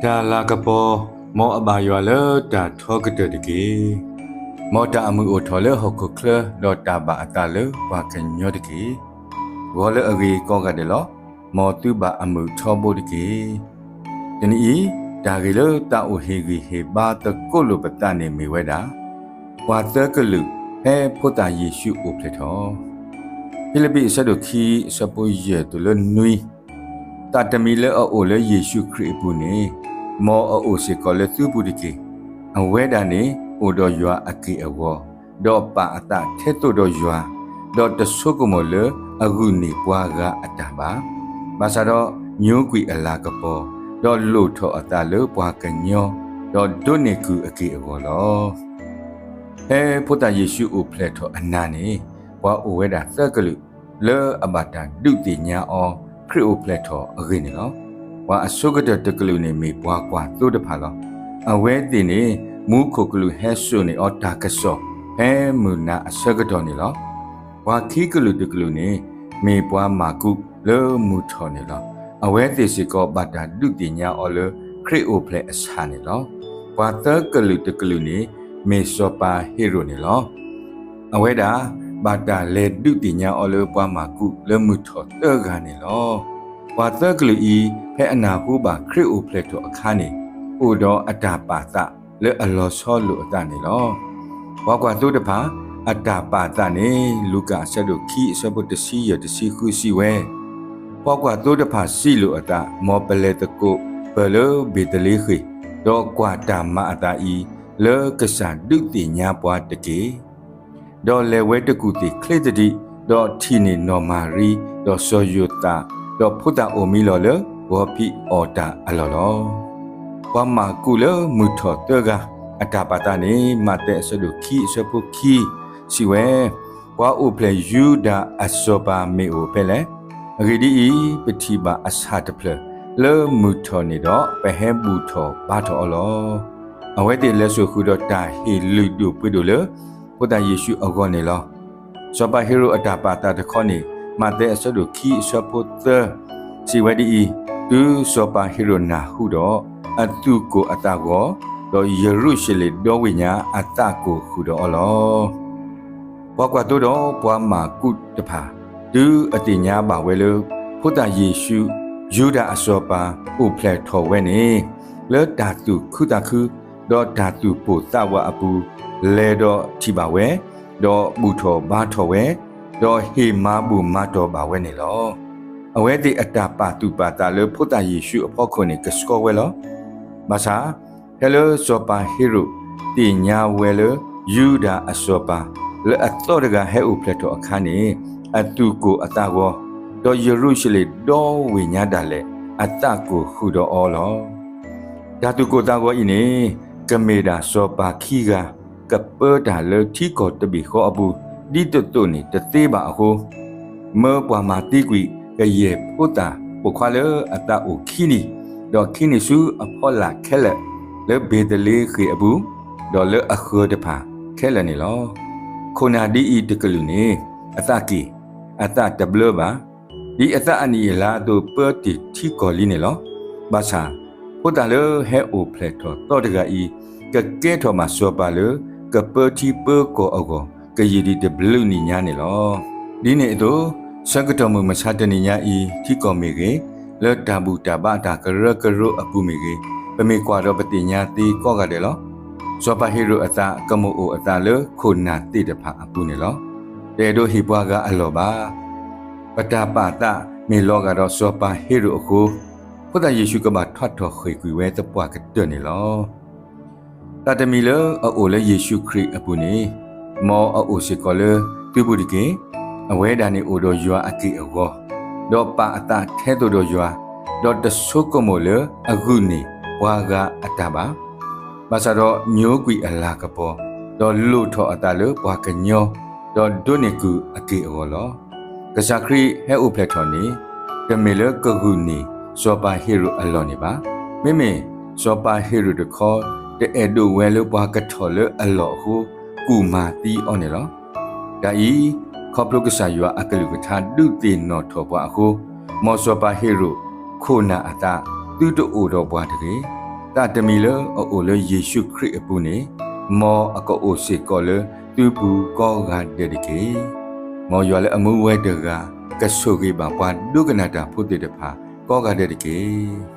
တၢ်လၤကပီၤ, မ်အဘၣ်ယွၤလၢတၢ်ထီကတၢၢ်တက့ၢ်. မ်တၢ်အမုာ်အိၣ်ထီၣ်လၢဟီၣ်ခိၣ်ချၢ, ဒီးတၢ်ဘၣ်အသးလၢပှၤကညီတက့ၢ်. ဂီၤလၢအဂ့ၤကိးဂၤဒဲးလီၤ. မ်သုဘၣ်အမုာ်ထီဘိတက့ၢ်. တနံၤအံၤ, တၢ်ဂ့ၢ်လၢသးအိၣ်ဟ့ၣ်ဂံၢ်ဟ့ၣ်ဘါသကိးလိာ်ပသးန့ၣ်မ့ၢ်ဝဲဒၣ် ပှၤသၢကလုာ်ဖဲဖိသၣ်ယ့ၣ်ၡူးအိၣ်ဖျဲၣ်ထီၣ်. ဖံလံးပံးအဆၢဒိၣ်ခံအဆၢဖိယဲၢ်တုၤလၢနွံ, သးတမံၤလၢအအိၣ်လၢယ့ၣ်ၡူးခရံာ်အပူၤန့ၣ်, မ်အအိၣ်စ့ၢ်ကီးလၢသုပူၤတက့ၢ်. အဝဲဒၣ်န့ၣ်အိၣ်ဒီးယွၤအက့ၢ်အဂီၤ, ဒီးပာ်အသးထဲသိးဒီးယွၤ, ဒီးတဆိကမိၣ်လၢအဂုာ်န့ၢ်ပှၤဂၤအတၢ်ဘၣ်. ဘၣ်ဆၣ်ဒီးညိကွံာ်အလၤကပီၤ, ဒီးလိၣ်ထီၣ်အသးလၢပှၤကညီ, ဒီးဒိးန့ၢ်ကုၢ်အက့ၢ်အဂီၤလီၤ. ဖဲဖိသၣ်ယ့ၣ်ၡူးအိၣ်ဖျဲၣ်ထီၣ်အနၤန့ၣ်, ပှၤအိၣ်ဝဲဒၣ်သၢကလုာ် လၢအဘၣ်တၢ်ဒုးသ့ၣ်ညါအီၤ ခရံာ်အိၣ်ဖျဲၣ်ထီၣ်အဂ့ၢ်န့ၣ်လီၤ. ပှၤအဆိကတၢၢ်တကလုာ်န့ၣ်မ့ၢ်ပှၤကွၢ်သိတဖၣ်လီၤ. အဝဲသ့ၣ်န့ၣ် မူခိၣ်ကလူးဟဲစိာ်န့ၢ်အီၤတၢ်ကစီၣ် ဖဲမုၢ်နၤအဆၢကတီၢ်န့ၣ်လီၤ. ပှၤခံကလုာ်တကလုာ်န့ၣ် မ့ၢ်ပှၤမၢ်ကူးလၢမုၢ်ထီၣ်န့ၣ်လီၤ. အဝဲသ့ၣ်စ့ၢ်ကီးဘၣ်တၢ်ဒုးသ့ၣ်ညါအီၤလၢခရံာ်အိၣ်ဖျဲၣ်အဆၣ်န့ၣ်လီၤ. ပှၤသၢကလုာ်တကလုာ်န့ၣ် မ့ၢ်စီၤပၤဟ့ရိာ်န့ၣ်လီၤ. အဝဲဒၣ်ဘၣ်တၢ်လဲၤဒုးသ့ၣ်ညါအီၤလၢပှၤမၢ်ကူးလၢမုၢ်ထီၣ်သၢဂၤန့ၣ်လီၤ. ပှၤသၢကလုာ်အံၤ ဖဲအနၢ်ဟူဘၣ်ခရံာ်အိၣ်ဖျဲၣ်ထီၣ်အခါန့ၣ်, အိၣ်ဒီးအတၢ်ပာ်သးလၢအလီၤဆီလိာ်အသးန့ၣ်လီၤ. ပှၤကွၢ်သိတဖၣ် အတၢ်ပာ်သးန့ၣ် လူၤကၣ်အဆၢဒိၣ်ခံအဆၢဖိတဆံယဲၢ် တဆံဃုစံးဝဲ, ပှၤကွၢ်သိတဖၣ်စံးလိာ်အသး, မ်ပလဲၤသကိးပၢၢ်လၢဘ့းသလ့ဃ့ၣ်, ဒီးကွၢ်တၢ်မၤအသးအံၤ လၢကစၢ်ဒုးသ့ၣ်ညါပှၤတက့ၢ်. ဒီးလဲၤဝဲတကူၣ်သ့ၣ်ချ့သဒံး, ဒီးထံၣ်န့ၢ်နီၢ်မၤရံ, ဒီးစီၤယိၤသး, ဒီးဖိသၣ်အိၣ်မံလီၤလၢဂီၤဖံးအီၣ်တၢ်အလီၢ်လီၤ. ပှၤမၢ်ကူးလၢမုၢ်ထီၣ်သၢဂၤ အတၢ်ပာ်သးန့ၣ် မးသဲအဆၢဒိၣ်ခံအဆၢဖိခံ စံးဝဲ, ပှၤအိၣ်ဖျဲၣ်ယူဒၤအစီၤပၤမ့ၢ်အိၣ်ဖဲလဲၣ်. အဂ့ၢ်ဒ်အံၤ, ပထံၣ်ဘၣ်အဆၣ်တဖျၢၣ်လၢမုၢ်ထီၣ်န့ၣ်ဒီး ပဟဲဘူၣ်ထီၣ်ဘါထီၣ်အီၤလီၤ. အဝဲသ့ၣ်လဲၤစိာ်ဃုာ်ဒီးတၢ်ဟ့ၣ်လုၢ်ဒိၣ်ပှ့ၤဒိၣ်လၢ ဖိသၣ်ယ့ၣ်ၡူးအဂီၢ်န့ၣ်လီၤ. စီၤပၤဟ့ရိာ်အတၢ်ပာ်သးတခီန့ၣ် မးသဲအဆၢဒိၣ်ခံအဆၢဖိသၢ စံးဝဲဒ်အံၤ, တုၤစီၤပၤဟ့ရိာ်နၢ်ဟူဒီး, အသူၣ်ကိၢ်အသးဂီၤ, ဒီးယရူၤၡလ့ၣ်ဒီဝ့ၢ်ညါအသးကိၢ်ဃုာ်ဒီးအီၤလီၤ. ပှၤကွၢ်သိဒီးပှၤမၢ်ကူးတဖၣ် တုၤအသ့ၣ်ညါဘၣ်ဝဲလၢ ဖိသၣ်ယ့ၣ်ၡူး ယူဒၤအစီၤပၤအိၣ်ဖျဲၣ်ထီၣ်ဝဲန့ၣ်, လၢတၢ်သူၣ်ခုသးခု ဒီးတၢ်သူၣ်ပိၢ်သးဝးအပူၤ လဲၤဒီးထံၣ်ဘၣ်ဝဲ, ဒီးဘူၣ်ထီၣ်ဘါထီၣ်ဝဲ, ဒီးဟ့ၣ်မၤဘူၣ်မၤတီၢ်ဘၣ်ဝဲန့ၣ်လီၤ. အဝဲသ့ၣ်အတၢ်ပာ်သူၣ်ပာ်သးလၢဖိသၣ်ယ့ၣ်ၡူးအဖီခိၣ်န့ၣ် ကဆှီဝဲလီၤ. ဘၣ်ဆၣ်, ဖဲလၢစီၤပၤဟ့ရိာ်သ့ၣ်ညါဝဲလၢ ယူဒၤအစီၤပၤ လၢအသီတဂၤဟဲအိၣ်ဖျဲၣ်ထီၣ်အခါန့ၣ်, အသူၣ်ကိၢ်အသးဂီၤ, ဒီးယရူၤၡလ့ၣ်ဒီဝ့ၢ်ညါဒၣ်လဲာ် အသးကိၢ်ဃုာ်ဒီးအီၤလီၤ. တၢ်သူၣ်ကိၢ်သးဂီၤအံၤန့ၣ် ကမ့ၢ်ဒၣ်စီၤပၤခံဂၤ ကပၢတၢ်လၢထံကီၢ်တဘ့ၣ်ဃီအပူၤ ဒ်သိးသိးန့ၣ်တသ့ဘၣ်အဃိ, မၢပှၤမၤသံကွံာ်ကယဲၢ်ဖိသၣ်ပိာ်ခွါလၢအသးအိၣ်ခံနံၣ်, ဒီးခံနံၣ်ဆူအဖီလာ်ခဲလၢာ် လၢဘ့းသလ့ဃ့ၣ်အပူၤ, ဒီးလၢအဃၢၤတဖၣ်ခဲလၢာ်န့ၣ်လီၤ. ခိၣ်နၢ်ဒ်အံၤတကလုာ်န့ၣ် အသးက့ၢ်, အသးတဘျၢဘၣ်. ဒ်အသးအနံၣ်အလါအသိးပၢတ့ၢ်ထံကီၢ်လံန့ၣ်လီၤ. ဘၣ်ဆၣ်, ဖိသၣ်လၢဟဲအိၣ်ဖျဲၣ်ထီၣ်သီတဂၤအံၤ ကကဲထီၣ်ဘၣ်စီၤပၤလၢ ကပၢထံပၢကီၢ်အဂီၢ် ကယံာ်ဒံးတဘျုးနံၣ်ညါန့ၣ်လီၤ. ဒ်န့ၣ်အသိး, ဆၢကတီၢ်မုၢ်မဆါတနံၤညါအံၤ ထံကီၢ်မ့ၢ်ဂ့ၤ, လၢတၢ်ဘူၣ်တၢ်ဘါတၢ်ကရၢကရိအပူၤမ့ၢ်ဂ့ၤ, ပမ့ၢ်ကွၢ်ဒီးပသ့ၣ်ညါသ့ကိးဂၤဒဲးလီၤ. စီၤပၤဟ့ရိာ်အသးကမီၤအိၣ်အသးလၢခိၣ်နၢ်သ့ၣ်တဖၣ်အပူၤန့ၣ်လီၤ. တအဲၣ်ဒိးဟ့ၣ်ပှၤဂၤအလီၢ်ဘၣ်. ပတၢ်ပာ်သးမ့ၢ်လီၤဂာ်ဒီးစီၤပၤဟ့ရိာ်အဃိ, ဖိသၣ်ယ့ၣ်ၡူးကဘၣ်ထွဲထီၣ်ဃ့ၢ်ကွံာ်ဝဲသပှၢ်ကတၢၢ်န့ၣ်လီၤ. သးတမံၤလၢအအိၣ်လၢယ့ၣ်ၡူးခရံာ်အပူၤန့ၣ်, မ်အအိၣ်စ့ၢ်ကီးလၢသုပူၤတက့ၢ်. အဝဲဒၣ်န့ၣ်အိၣ်ဒီးယွၤအက့ၢ်အဂီၤ, ဒီးပာ်အသးထဲသိးဒီးယွၤ, ဒီးတဆိကမိၣ်လၢအဂုာ်န့ၢ်ပှၤဂၤအတၢ်ဘၣ်. ဘၣ်ဆၣ်ဒီးညိကွံာ်အလၤကပီၤ, ဒီးလိၣ်ထီၣ်အသးလၢပှၤကညီ, ဒီးဒိးန့ၢ်ကုၢ်အက့ၢ်အဂီၤလီၤ. ကစၢ်ခရံာ်ဟဲအိၣ်ဖျဲၣ်ထီၣ်န့ၣ်, တမ့ၢ်လၢကဂုာ်န့ၢ်စီၤပၤဟ့ရိာ်အလီၢ်န့ၣ်ဘၣ်. မ့မ့ၢ်စီၤပၤဟ့ရိာ်တခီ, တအဲၣ်ဒိးဝဲလၢပှၤကထီၣ်လၢအလီၢ်အဃိ, ကူၣ်မၤသံအီၤန့ၣ်လီၤ. တၢ်အံၤ, ခီဖျိကစၢ်ယွၤအကလုၢ်ကထါဒုးသ့ၣ်နီၣ်ထီၣ်ပှၤအဃိ, မ်စီၤပၤဟ့ရိာ်ခိၣ်နၢ်အသးသုတအိၣ်ဒီးပှၤတဂ့ၤ. တၢ်တမံၤလၢအအိၣ်လၢယ့ၣ်ၡူးခရံာ်အပူၤန့ၣ်, မ်အကအိၣ်စ့ၢ်ကီးလၢသုပူၤကိးဂၤဒဲးတက့ၢ်. မ်ယွၤလၢအမူဝဲတဂၤ ကဆိၣ်ဂ့ၤဘၣ်ပှၤဒိကနၣ်တၢ်ဖိသ့ၣ်တဖၣ်ကိးဂၤဒဲးတက့ၢ်.